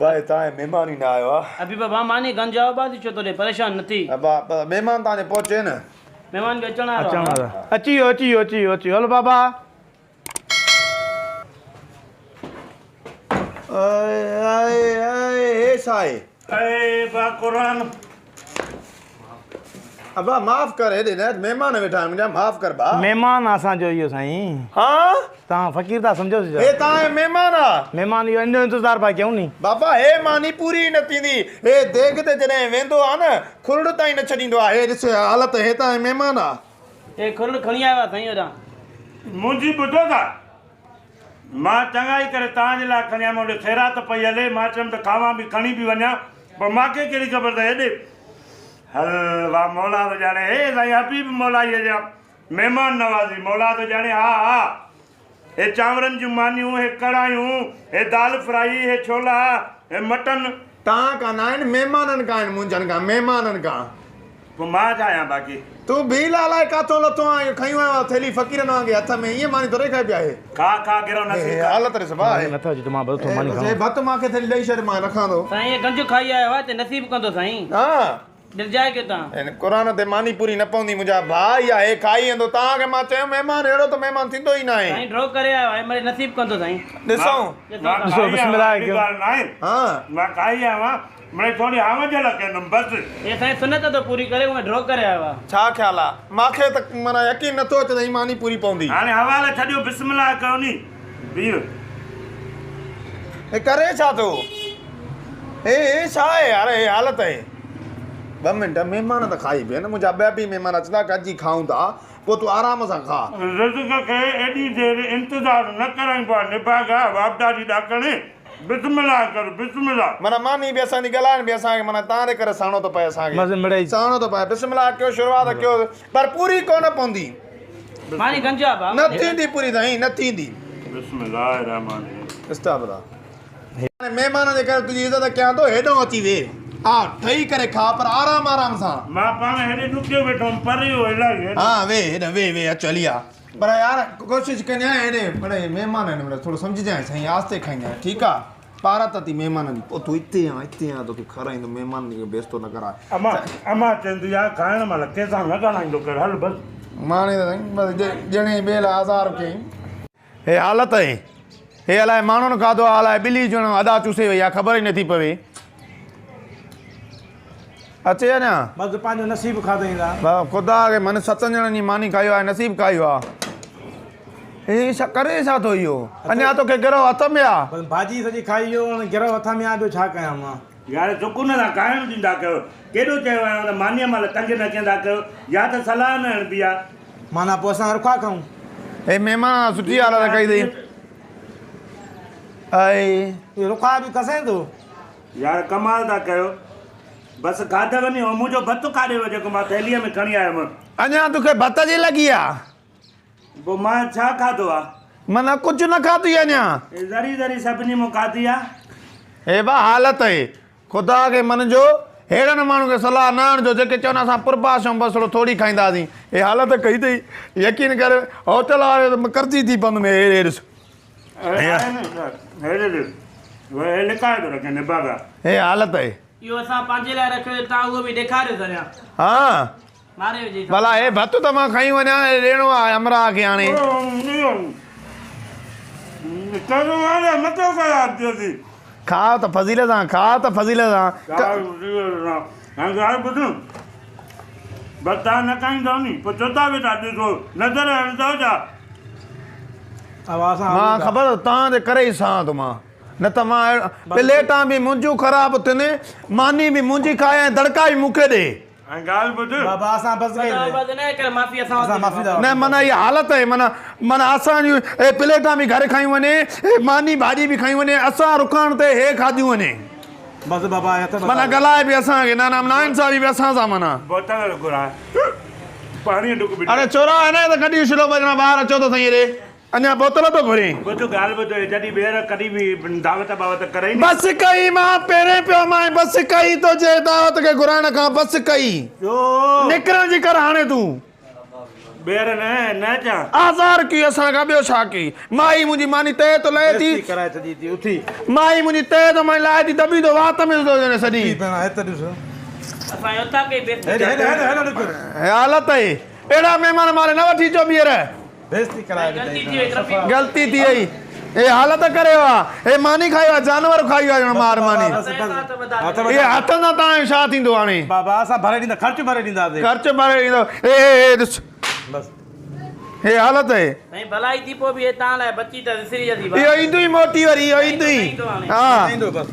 ابا هي تان مهمان ئي نه آيو آ. ابي بابا ماني گنج آ بازي ڇو ٿو ڏي پريشان نه ٿي. ابا مهمان تان جي پهچي نه. مهمان به اچڻ وارو اچڻ وارو اچي ويو اچي ويو اچي ويو اچي ويو هل بابا. آئي آئي آئي هي ڇا آهي. اي با قرآن. ابا معاف ڪر هيڏي نه مهمان ويٺا آهن منهنجا معاف ڪر ڀاء. مهمان آ اسان جو اهو سائين. ها. توهان فقير ٿا سمجهوس ڇا. هي توهان جو مهمان آ. مهمان اهو ان جو انتظار پيا ڪيون ني. بابا هي ماني پوري ئي نه ٿيندي هي ديڳ تي جڏهن ويندو آ نه کرڙ تائين نه ڇڏيندو آ هي ڏس حالت هي توهان جو مهمان آ. هي کرڙ کڻي آيو آ سائين هوڏانهن. منهنجي ٻڌو ٿا. مان چڱائي ڪري توهان جي لاء کڻي آيم هوڏي خيرات پئي هلي مان چيم ته کاوان به کڻي به وڃان پر مان کي ڪهڙي خبر ته هيڏي هل وا مولا ٿو ڄاڻي هي سائين حبيب مولائيء جا مهمان نوازي مولا ٿو ڄاڻي ها ها هي چانورن جون مانيون هي ڪڙايون هي دال فرائي هي ڇولا هي مٽن. تان کان ناهن مهمانن کان آهن منهنجن کان مهمانن کان. پوء مان ڇا آهيان باقي. تون ڀيل الائي ڪاٿون لٿو آهين اهو کنيون آيو آهين ٿيلهي فقيرن وانگي هٿ ۾ ائين ماني ٿوري کائبي آهي. کا کا گرو نصيب هي کر. حالت ڏس ڀاء هي. نٿو اچي ته مان ڀت ٿو ماني کائان. هي ڀت مان کي ٿيلهي ڏئي ڇڏ مان رکان ٿو. سائين هي گنج کائي آيو آهي ته نصيب ڪندو سائين. ها. دلجاء ڪيو تان. هن قرآن تي ماني پوري نه پوندي منهنجا ڀاء اها هي کائي ويندو توهان کي مان چيو مهمان اهڙو ته مهمان ٿيندو ئي ناهي. سائين ڊرو ڪري آيو آهي مڙئي نصيب ڪندو سائين. ڏسون. ڏسو بسم الله ڪيو. ها. مان کائي آيو آهيان مڙئي ٿوري هاونجهه لکيندم بس. هي سائين سنت ٿو پوري ڪري اونئين ڊرو ڪري آيو آ. ڇا خيال آ؟ مان کي ته معنيٰ يقين نٿو اچي ته هي ماني پوري پوندي. هاڻي حوالا ڇڏيو بسم الله ڪيو ني بيهه. هي ڪري ڇا ٿو؟ هي هي ڇا آهي يار هي حالت هي. ٻه منٽ مهمان ته کائي بيهن منهنجا ٻيا به مهمان اچندا گڏجي کائون ٿا پوء تون آرام سان کاء. رزق کي ايڏي دير انتظار نه ڪرائينبو آ نڀاڳا واپڊا جي ڏاڪڻ. بسم الله ڪر بسم الله. معنيٰ ماني به اسان جي ڳالهائڻ به اسان کي معنيٰ تان جي ڪري ساڻو ٿو پئي اسان کي. بس مڙئي. ساڻو ٿو پئي بسم الله ڪيو شروعات ڪيو پر پوري ڪونه پوندي. ماني گنج آ ڀاء. نه ٿيندي پوري سائين نه ٿيندي. بسم الله الرحمٰن الرحيم. استغفرالله. هاڻي مهمانن جي ڪري تنهنجي عزت ڪيان ٿو هيڏهون اچي ويهه. آ ٺهي ڪري کاء پر آرام آرام سان. مان پاڻ هيڏي ڏکيو ويٺو هوم پري هو الائي هيڏي. ها ويهه هيڏهون ويهه ويهه اچ هلي آ. پر يار ڪوشش ڪجانء هيڏي مڙئي مهمان آهن مڙئي ٿورو سمجهجانء سائين آهستي کائينجانء ٺيڪ آ پارت اٿي مهمانن جي پوء تون هتي آن هتي آن توکي کارائيندم مهمانن کي بيستو نه ڪراء. امان امان چوندي آ کائڻ مهل ڪنهن سان نه ڳالهائيندو ڪر هل بس. ماڻي ته سائين بس ڄڻي ٻئي لاء آزار ڪيائين. هي حالت اهي هي الائي ماڻهن کاڌو آ الائي ٻلي جڻ ادا چوسي وئي آ خبر ئي نٿي پوي. اچي اڃا. بس پنهنجو نصيب کاڌائين ٿا. بابا خدا کي من ستن ڄڻن جي ماني کايو آهي نصيب کايو آ. هي ڇا ڪري ڇا ٿو اهو اڃا توکي گرهه هٿ ۾ آ. بس ڀاڄي سڄي کائي ويو هاڻي گرهه هٿ ۾ آ ٻيو ڇا ڪيان مان. يار سڪون سان کائڻ ڏيندا ڪيو. ڪيڏو چيو آهيان ته مانيء مهل تنگ نه ڪندا ڪيو يا ته صلاح نه هڻبي آ. معنيٰ پوء اسان رکا کائون. هي مهمان سٺي حالت ڪئي اٿئي. ائي. اهو رکا به کسين ٿو. يار ڪمال ٿا ڪيو. بس کاڌ وڃي هو منهنجو ڀت ڪاڏي ويو جيڪو مان ٿيلهيء ۾ کڻي آيم. اڃا توکي ڀت جي لڳي آ. پوء مان ڇا کاڌو آ؟ معنيٰ ڪجهه نه کاڌئي اڃا. ذري ذري سڀني مون کاڌي آ. هي با حالت اهي. خدا کي مڃجو ههڙن ماڻهن کي صلاح نه هڻجو جيڪي چون اسان پرباش آهيون بس ٿوري کائينداسين. هي حالت ڪئي اٿئي. يقين ڪر هوٽل واري ته قرضي ٿي پوندم هي ڏس. هي حالت اهي. اهو اسان پنهنجي لاء رکيو ته تان اهو به ڏيکاريو اڃا. ها. ماري وجهي ٿو. ڀلا هي ڀت ته مان کڻي وڃان هي ڏيڻو آهي همراهه کي هاڻي. کاء ته فضيلت سان کاء ته فضيلت سان. مان خبر تان جي ڪري ئي سهان ٿو مان نه ته مان پليٽان به منهنجون خراب ٿين ماني به منهنجي کائي ۽ دڙڪا به مون کي ڏي. نه معنيٰ اها حالت آهي معنيٰ معنيٰ اسان جون اهي پليٽان به گهر کائيون وڃي اهي ماني ڀاڄي به کائي وڃي اسان رڪاڻ تي هي کاڌيون وڃي معنيٰ ڳالهائي به اسان کي نه نه ناانصافي به اسان سان معنيٰ. اڙي ڇورا هن کي ته ڪڍي اڇلو ٻه ڄڻا ٻاهر اچو ته سهي هيڏي. اڃا بوتل ٿو گهرين. ٻڌ ڳالهه ٻڌ جڏهن ٻيهر ڪڏهن به دعوت باوت ڪرئي ني. بس ڪئي مان پهرين پيو مانء بس ڪئي تنهنجي دعوت کي گهرائڻ کان بس ڪئي. نڪرڻ جي ڪر هاڻي تون. ٻيهر نه نه اچان. آزار ڪيئي اسان کان ٻيو ڇا ڪيئي. مائي منهنجي ماني تئي تو لهي ٿي. بيستي ڪرائي ڇڏي ٿي اٿي. مائي منهنجي تئي تو ماني لاهي ٿي دٻي ٿو وات ۾ ٿو وڃي سڄي. اٿي پيڻا هت ڏس. اسان جي اوطاق ئي بيستي هيڏي هيڏي هيڏي هيڏي ڏس. هي حالت اهي. اهڙا مهمان ماري نه وٺي اچو ٻيهر. بيستي ڪرائي غلطي ٿي وئي وڌائين. غلطي ٿي وئي. هي حالت ڪري ويو آ. هي ماني کائي ويو آ جانور کائي ويو آ ڄڻ مار ماني. بس بس هٿ اهي هٿن سان تان ڇا ٿيندو هاڻي. بابا اسان ڀري ڏيندا خرچ ڀري ڏينداسين. خرچ ڀري ڏيندو. هي هي هي ڏس. بس. هي حالت اهي. سائين ڀلائي ٿي پوء به هي تان لاء بچي ته وسري جندي اهو ايندو ئي موٽي وري اهو ايندو ئي. ها. ايندو بس.